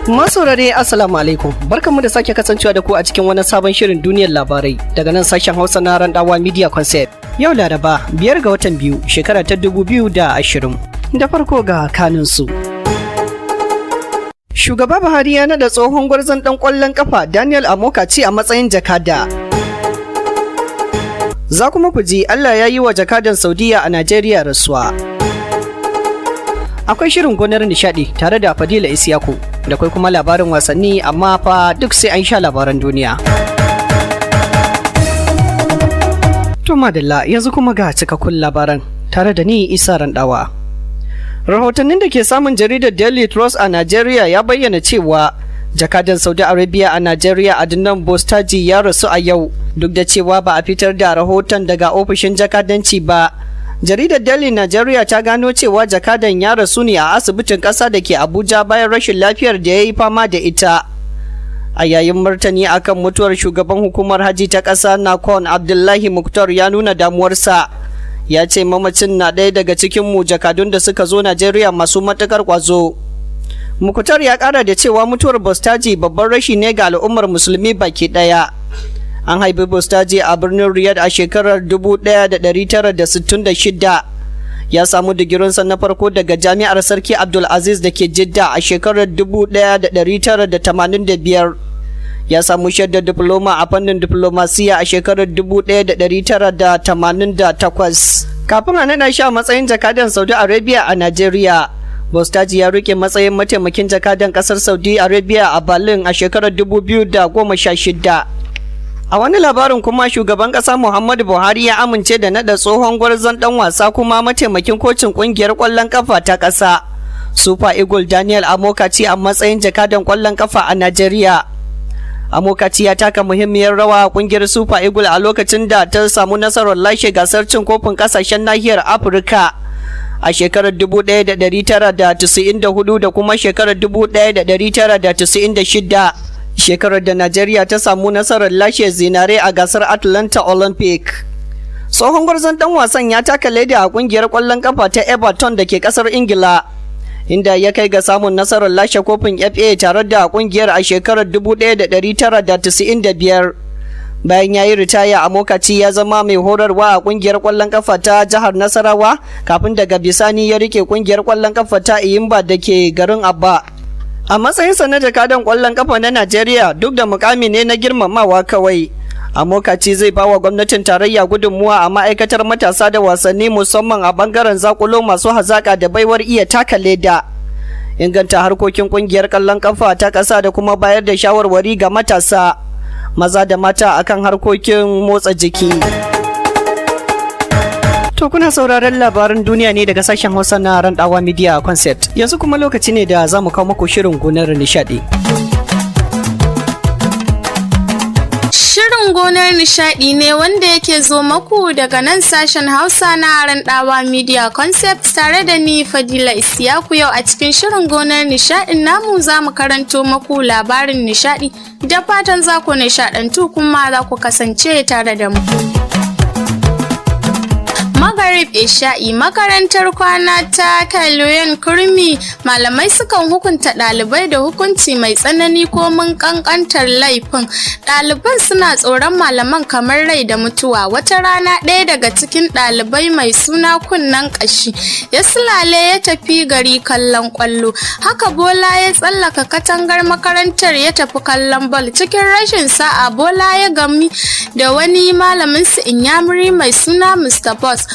Masaurare, Assalamu alaikum. Barkanmu da sake kasancewa da ku a cikin wani sabon shirin Duniyar Labarai daga nan sashen Hausa na Randawa Media Concept. Yau Laraba, 5 ga watan 2, shekara ta 2020. Da farko ga kanunsu. Shugaba Buhari ya naɗa tsohon gwarzon ɗan ƙwallon ƙafa Daniel Amokachi a matsayin jakada. Za kuma ku ji Allah ya yi wa jakadan Saudiya a Najeriya rasuwa. Akwai shirin Gonar Nishadi tare da Fadila Isiyaku, da kwai kuma labarin wasanni, amma fa duk sai an sha labaran duniya. To madalla, yanzu kuma ga cikakkun labaran tare da ni, Isa Randawa. Rahotannin da ke samun jaridar Daily Trust a Najeriya ya bayyana cewa jakadan Saudi Arabia a Najeriya, Adnan Bostaji, ya rasu a yau, duk da cewa ba a fitar da rahoton daga ofishin jakadanci ba. Jaridar Daily Nigeria ta gano cewa jakadan ya rasu ne a asibitin ƙasa da ke Abuja bayan rashin lafiyar da ya yi fama da ita. A yayin martani akan mutuwar, shugaban hukumar haji ta ƙasa NAHCON, Abdullahi Muktar, ya nuna damuwarsa. Ya ce mamacin na ɗaya daga cikin mu jakadun da suka zo Najeriya masu matuƙar ƙwazo. Muktar ya ƙara da cewa mutuwar Bostaji babban rashi ne ga al'ummar musulmi baki ɗaya. An haifi Bostaji a birnin Riyadh a shekarar 1966. Ya samu digirinsa na farko daga Jami'ar Sarki Abdulaziz da ke Jidda a shekarar 1985. Ya samu shaidar diploma a fannin diplomasiya a shekarar 1988. Kafin a nada shi a matsayin jakadan Saudi Arabia a Najeriya, Bostaji ya rike matsayin mataimakin jakadan kasar Saudi Arabia a Berlin a shekarar 2016. A wani labarin kuma, shugaban ƙasa Muhammadu Buhari ya amince da naɗa tsohon gwarzon ɗan wasa kuma mataimakin kocin ƙungiyar ƙwallon ƙafa ta ƙasa Super Eagle, Daniel Amokachi, a matsayin jakadan ƙwallon ƙafa a Najeriya. Amokachi ya taka muhimmiyar rawa a ƙungiyar Super Eagle a lokacin da ta samu nasarar lashe gasar cin kofin ƙasashen nahiyar Afirka a shekarar 1994 da kuma shekarar 1996, shekarar da Najeriya ta samu nasarar lashe zinare a gasar Atlanta Olympic. Tsohon gwarzon dan wasan ya taka leda a kungiyar kwallon kafa ta Everton da ke kasar Ingila, inda ya kai ga samun nasarar lashe kofin FA tare da kungiyar a shekarar 1995. Bayan ya yi ritaya, Amokachi ya zama mai horarwa a kungiyar kwallon kafa ta jihar Nasarawa kafin daga bisani ya rike kungiyar kwallon kafa ta Enyimba da ke garin Aba. A matsayinsa na jakadan kwallon kafa na Najeriya, duk da mukami ne na girmamawa kawai, Amokachi zai bawa gwamnatin tarayya gudunmuwa a ma'aikatar matasa da wasanni, musamman a bangaren zakulo masu hazaka da baiwar iya taka leda, inganta harkokin kungiyar kwallon kafa ta ƙasa, da kuma bayar da shawarwari ga matasa maza da mata akan harkokin motsa jiki. To, kuna sauraron labaran duniya ne daga sashen Hausa na Randawa Media Concept. Yanzu kuma lokaci ne da za mu kawo muku shirin Gonar Nishadi. Shirin Gonar Nishadi ne wanda yake zo maku daga nan sashen Hausa na Randawa Media Concept tare da ni, Fadila Isiyaku. Yau a cikin shirin Gonar Nishadin namu za mu karanto maku labarin nishadi, da fatan za ku nishadantu kuma za ku kasance tare da mu. Magarib Isha'i, makarantar kwana ta Kaloyan Kurmi, malamai sukan hukunta ɗalibai da hukunci mai tsanani ko mun ƙanƙantar laifin. Ɗaliban suna tsoron malaman kamar rai da mutuwa. Wata rana ɗaya daga cikin ɗalibai mai suna Kunnen Ƙashi ya sulale ya tafi gari kallon ƙwallo. Haka Bola ya tsallaka katangar makarantar ya tafi kallon bal. Cikin rashin sa'a, Bola ya gami da wani malamin su Inyamuri mai suna Mr. Boss.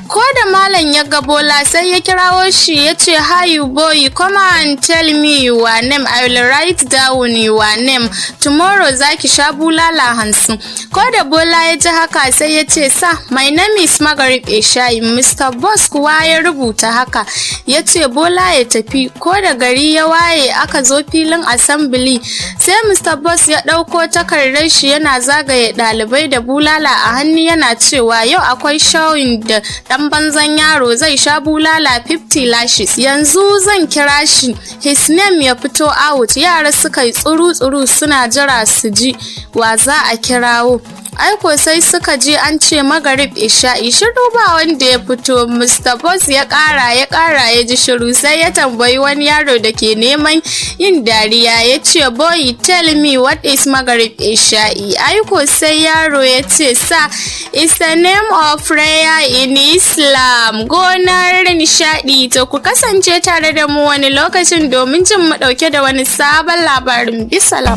Ko da malam ya ga Bola, sai ya kirawo shi ya ce, "Hi you boy, come and tell me your name. I will write down your name. Tomorrow zaki sha bulala 50." Ko da Bola ya ji haka, sai ya ce, "Sir, my name is Magarib Eshai." Mr. Boss kuwa ya rubuta haka, ya ce Bola ya tafi. Ko da gari ya waye aka zo filin assembly, sai Mr. Boss ya ɗauko takardar shi yana zagaye ɗalibai da bulala a hannu yana cewa, "Yau akwai showing da ɗan banzan yaro zai sha bulala 50 lashes. Yanzu zan kira shi, his name ya fito out." Yara suka yi tsuru-tsuru suna jira su ji wa za a kirawo. Aiko sai suka je an ce magarib isha'i, shiru ba wanda ya fito. Mr. Boss ya ƙara ya ƙara, ya ji shiru, sai ya tambayi wani yaro da ke neman yin dariya, ya ce, "Boy, tell me what is magarib isha'i?" Aiko sai yaro ya ce, "Sir, it's a name of prayer in Islam." Gonar nishaɗi. To, ku kasance tare da mu wani lokacin domin jin mu ɗauke da wani sabon labarin. Bisalam.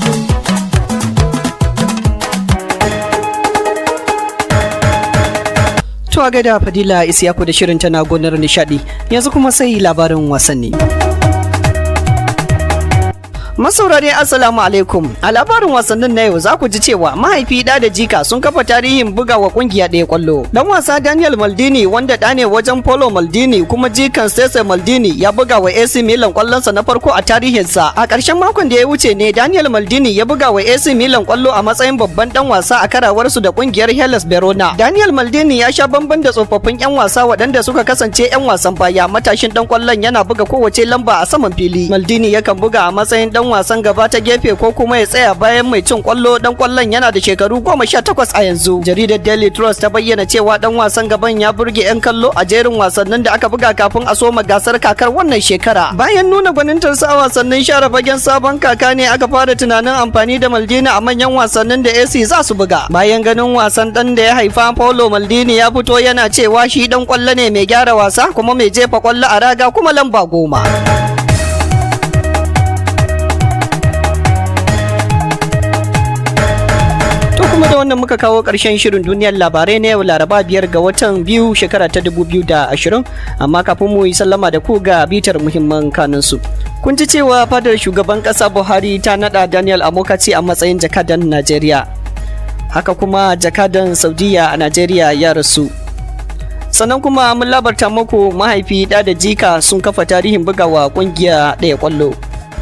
To, a gaida Fadila Isiyaku da shirin tana gonar nishadi. Yanzu kuma sai labarin wasanni. Masaurare, Assalamu alaikum. A labarin wasannin na yau za ku ji cewa mahaifi, da da jika sun kafa tarihin bugawa kungiya ɗaya kwallo. Dan wasa Daniel Maldini, wanda ɗa ne wajen Paolo Maldini kuma jikan Cesare Maldini, ya buga wa AC Milan kwallonsa na farko a tarihinsa. A ƙarshen makon da ya wuce ne Daniel Maldini ya buga wa AC Milan kwallo a matsayin babban dan wasa a karawarsu da kungiyar Hellas Verona. Daniel Maldini ya sha bamban da tsofaffin 'yan wasa waɗanda suka kasance 'yan wasan baya. Matashin dan kwallon yana buga kowace lamba a saman fili. Maldini yakan buga a matsayin dan wasan gaba ta gefe ko kuma ya tsaya bayan mai cin kwallo. Dan kwallon yana da shekaru 18 a yanzu. Jaridar Daily Trust ta bayyana cewa dan wasan gaban ya burge 'yan kallo a jerin wasannin da aka buga kafin a soma gasar kakar wannan shekara. Bayan nuna gwanintarsa a wasannin share fagen sabon kaka ne aka fara tunanin amfani da Maldini a manyan wasannin da AC za su buga. Bayan ganin wasan dan da ya haifa, Paolo Maldini ya fito yana cewa shi dan kwallo ne mai gyara wasa kuma mai jefa kwallo a raga kuma lamba 10. To, kuma da wannan muka kawo ƙarshen shirin duniyar labarai na yau, Laraba, 5 ga watan 2, shekara ta 2020. Amma kafin mu yi sallama da ku, ga bitar muhimman kanunsu. Kun ji cewa fadar shugaban ƙasa Buhari ta naɗa Daniel Amokachi a matsayin jakadan Najeriya. Haka kuma jakadan Saudiya a Najeriya ya rasu. Sannan kuma mun labarta muku mahaifi, ɗa da jika sun kafa tarihin bugawa ƙungiya ɗaya ƙwallo.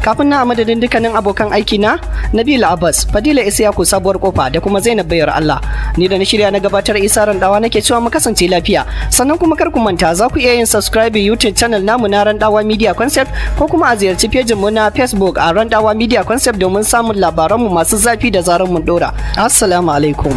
Kafin na, a madadin dukkanin abokan aiki na, Nabila Abbas, Fadila Isiyaku Sabuwar Kofa da kuma Zainab Bayar Allah, ni da na shirya na gabatar, Isa Randawa, nake cewa mu kasance lafiya. Sannan kuma kar ku manta, za ku iya yin subscribe YouTube channel namu na Randawa Media Concept ko kuma a ziyarci pejin mu na Facebook a Randawa Media Concept domin samun labaranmu masu zafi da zarar mun dora. Assalamu alaikum.